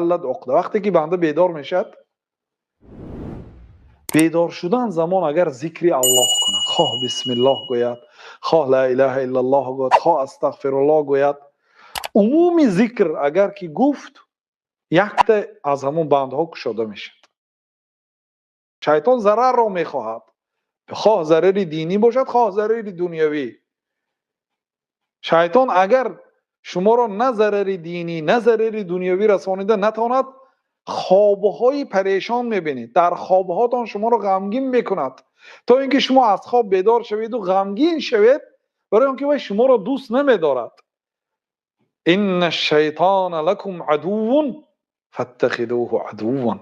انحلت عقدة. Вақте ки банда бедор мешавад, бедор шудан замон агар зикри Аллоҳ кунад, хоҳ бисмиллоҳ гӯяд, хоҳ ла илаҳа иллаллоҳ гӯяд, хоҳ астағфируллоҳ гӯяд, умуми зикр агар ки гуфт, якта аз ҳамон бандҳо кушода мешавад. Шайтон зарарро мехоҳад, хоҳ зарари динӣ бошад, хоҳ зарари дунявӣ. Шайтон агар шуморо на зарари динӣ, на зарари дунявӣ расонида натавонад, хобҳои парешон мебинед. Дар хобҳотон шуморо ғамгин мекунад, то ин ки шумо аз хоб бедор шаведу ғамгин шавед, барои он ки вай шуморо дӯст намедорад. Инна шайтона лакум адуввун фаттахидуху адувван.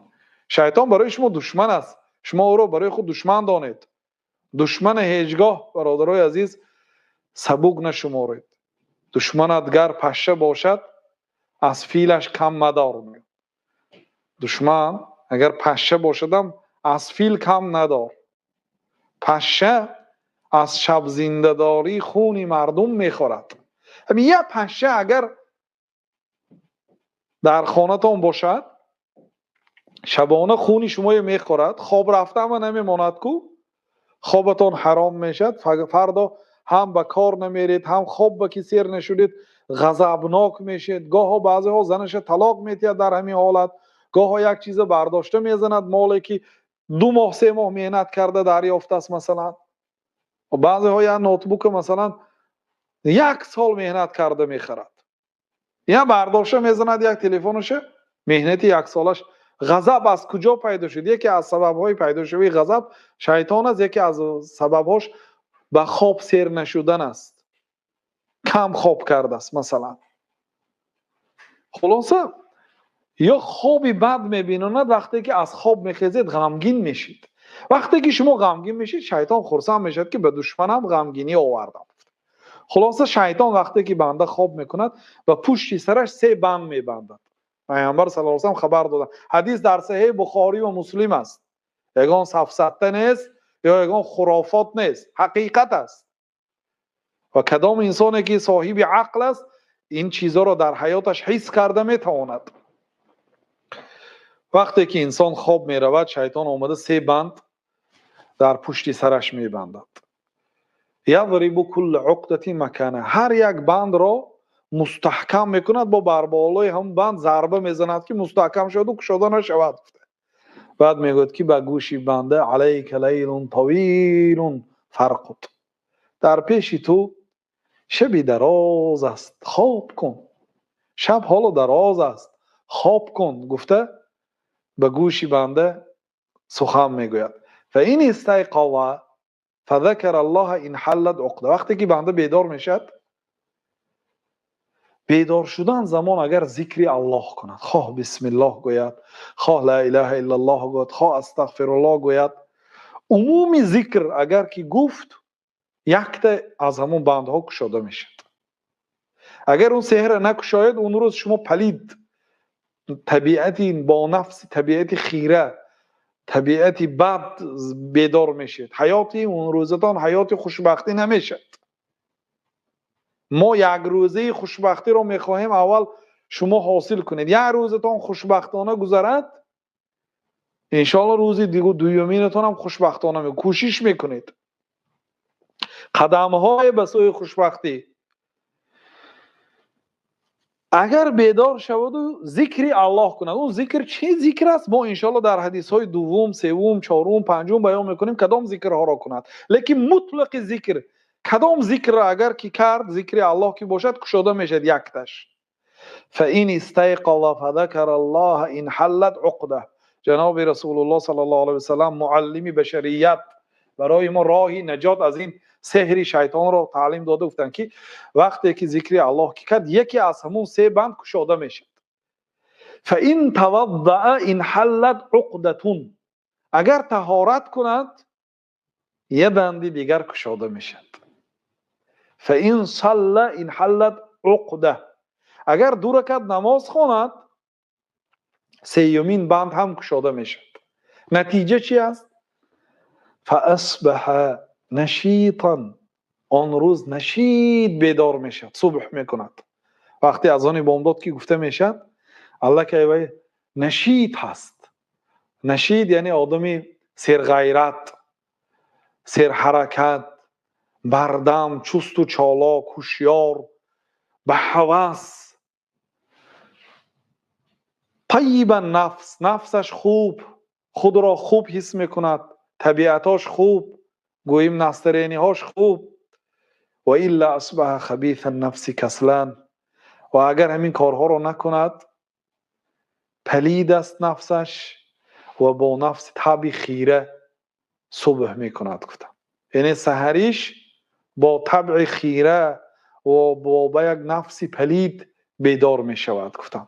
Шайтон барои шумо душман аст, шумо ӯро барои худ душман донед. Душмана ҳеҷ гоҳ, бародарои азиз, сабук нашуморед. Душманат гар пашша бошад, аз филаш кам мадор. Душман агар пашша бошадам, аз фил кам надор. Пашша аз шабзиндадорӣ хуни мардум мехӯрад. Ҳамин як пашша агар дар хонатон бошад, шабона хуни шуморо мехӯрад, хоб рафта ҳама намемонад ку, хобатон ҳаром мешавад, фардо ҳам ба кор намеред, ҳам хоб ба ки сер нашудед, ғазабнок мешед. Гоҳо баъзеҳо занаша талоқ метиҳад дар ҳамин ҳолат, гоҳо як чиза бардошта мезанад, моле ки 2 моҳ, 3 моҳ меҳнат карда дарёфтааст. Масалан, баъзеҳо як ноутбука, масалан, як сол меҳнат карда мехарад, як бардошта мезанад як телефонаша, меҳнати яксолаш. Ғазаб аз куҷо пайдо шуд? Яке аз сабабҳои пайдошавии ғазаб шайтон аст, яке аз сабабҳош ба хоб сер нашудан аст, кам хоб кардааст, масалан. Хулоса, ё хоби бад мебинонад. Вақте ки аз хоб мехезед, ғамгин мешид. Вақте ки шумо ғамгин мешид, шайтон хурсанд мешавад, ки ба душманам ғамгинӣ овардам. Хулоса, шайтон вақте ки банда хоб мекунад, ба пушти сараш се банд мебандад. Пайғамбар саллаллоҳу алайҳи васаллам хабар доданд. Ҳадис дар Саҳеҳи Бухорӣ ва Муслим аст, ягон сафсатта нест ё ягон хурофот нест, ҳақиқат аст. Ва кадом инсоне ки соҳиби ақл аст, ин чизҳоро дар ҳаёташ ҳис карда метавонад. Вақте ки инсон хоб меравад, шайтон омада се банд дар пушти сараш мебандад. Язрибу кулла уқдати макана. Ҳар як бандро мустаҳкам мекунад, бо бар болои ҳамон банд зарба мезанад, ки мустаҳкам шаваду кушода нашавад. Баъд мегӯяд, ки ба гӯши банда: алайка лайлун тавилун фарқуд. Дар пеши ту шаби дароз аст, хоб кун, шаб ҳоло дароз аст, хоб кун, гуфта ба гӯши банда сухан мегӯяд. Фаин истайқаза фазакара Аллоҳа инҳаллат уқда. Вақте ки банда бедор мешавад, бедор шудан замон агар зикри Аллоҳ кунад, хоҳ бисмиллоҳ гӯяд, хоҳ ла илаҳа иллаллоҳ гӯяд, хоҳ астағфируллоҳ гӯяд, умуми зикр агар ки гуфт, якта аз ҳамон бандҳо кушода мешавад. Агар он сеҳра накушояд, он рӯз шумо палид табиати, бо нафси табиати хира, табиати бад бедор мешавед. Ҳаёти он рӯзатон ҳаёти хушбахтӣ намешавад. Мо якрӯзаи хушбахтиро мехоҳем аввал шумо ҳосил кунед. Як рӯзатон хушбахтона гузарад, иншоалло, рӯзи дуюминатонам хушбахтона. Кӯшиш мекунед, қадамҳое ба сӯи хушбахтӣ. Агар бедор шаваду зикри Аллоҳ кунад, он зикр чӣ зикр аст, мо иншоалло дар ҳадисҳои дуввум, севум, чорум, панҷум баён мекунем, кадом зикрҳоро кунад. Лекин мутлақи зикр, кадом зикрро агар ки кард, зикри Аллоҳ ки бошад, кушода мешавад якташ. Фаин истайқаза фазакара Аллоҳа инҳаллат уқда. Ҷаноби Расулуллоҳ саллаллоҳу алайҳи васаллам, муаллими башарият, барои мо роҳи наҷот аз ин сеҳри шайтонро таълим дода гуфтанд, ки вақте ки зикри Аллоҳ ки кард, яке аз ҳамун се банд кушода мешавад. Фаин таваддаа инҳаллат уқдатун. Агар таҳорат кунад, я банди дигар кушода мешавад. Фаин салла инҳаллат уқда. Агар ду ракат намоз хонад, сеюмин банд ҳам кушода мешавад. Натиҷа чи аст? Фаасбаҳа нашитан. Он рӯз нашид бедор мешавад, субҳ мекунад. Вақте азони бомдод ки гуфта мешавад, аллакай вай нашит ҳаст. Нашид яъне одами серғайрат, серҳаракат, бардам, чусту чолок, ҳушёр, ба ҳавас. Тайиба нафс, нафсаш хуб, худро хуб ҳис мекунад, табиатош хуб, гӯем настроение ҳош хуб. Ва илла асбаҳа хабиса нафси каслан, ва агар ҳамин корҳоро накунад, палид аст нафсаш ва бо нафси табъи хира субҳ мекунад, гуфтам. Яъне саҳариш бо табъи хира ва бо ба як нафси палид бедор мешавад, гуфтам.